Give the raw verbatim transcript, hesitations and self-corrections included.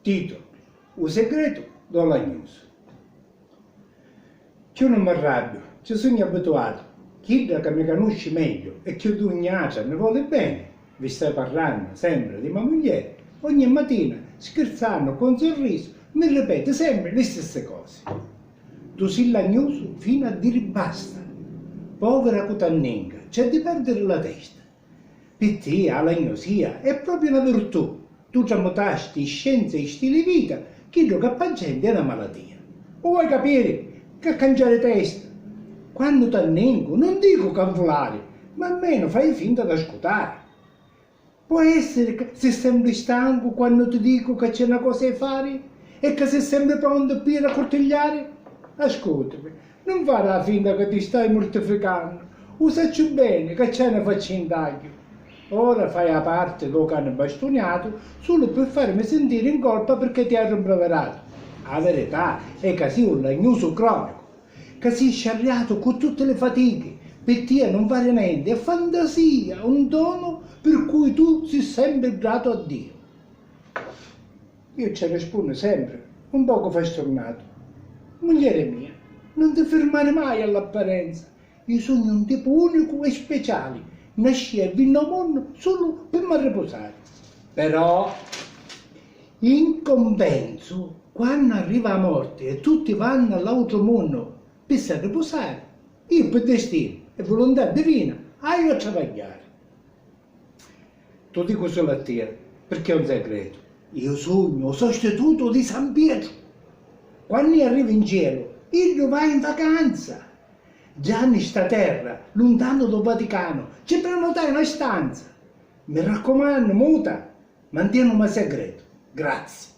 Tito, u segretu dô lagnusu. Cchiù nun m'arrabbiu, ci sugnu abituatu. Chidda ca mi canusci megghiu e cchiù d'ogni atra mi voli beni, vi staiu parrannu sempri di me mugghieri, ogni matina, schirzannu o cu un surrisu, mi ripeti sempri li stissi cosi. Tu si lagnusu finu a diri basta. Povira cu t'anninca, c'è di perdiri la testa. Pi tia, a lagnusia è propriu na virtù. Tu tramutasti i scienzi e i stili vita chiddu ca pâ genti è na malatia. U voi capiri ca cangiari testa? Quannu t'annincu, nun dicu ca vulari, ma almenu fai finta d'ascutari. Pò essiri ca si sempri stancu quannu ti dicu ca c'è na cosa 'i fari e ca si sempri prontu pi iri a curtigliari? Ascutimi, nun fari a finta ca ti stai murtificannu, u sacciu beni ca c'è na facci 'i 'ntagghiu. Ora fai a parti dô cani bastuniatu sulu pi farimi sintiri in colpa pirchì ti haiu rimpriviratu. A virità è ca si un lagnusu cronicu, ca si sciarriatu cu tutti li fatichi, pi tia nun vari nenti, è fantasia, un donu pi cui tu si sempri gratu a Diu. Iu ci rispunnu sempri, un pocu fasturnatu: Muglieri mia, nun ti firmari mai all'apparenza, iu sugnu un tipu unicu e speciali, nascìa e vinni ô munnu sulu pi m'arripusari. Però, in compensu, quannu arriva a morti e tutti vannu all'autru munnu pi s'arripusari, iu pi destinu e vuluntà divina haiu a travagghiari. Tu dicu sulu a tia, pirchì è un segretu. Iu sugnu u sostitutu di San Pietru. Quannu iu arrivu in cielu, iddu va in vacanza. Già nni sta terra, luntanu dô Vaticanu, ci prenotai na stanza. Mi raccumannu, muta, mantienumi segretu. Grazie.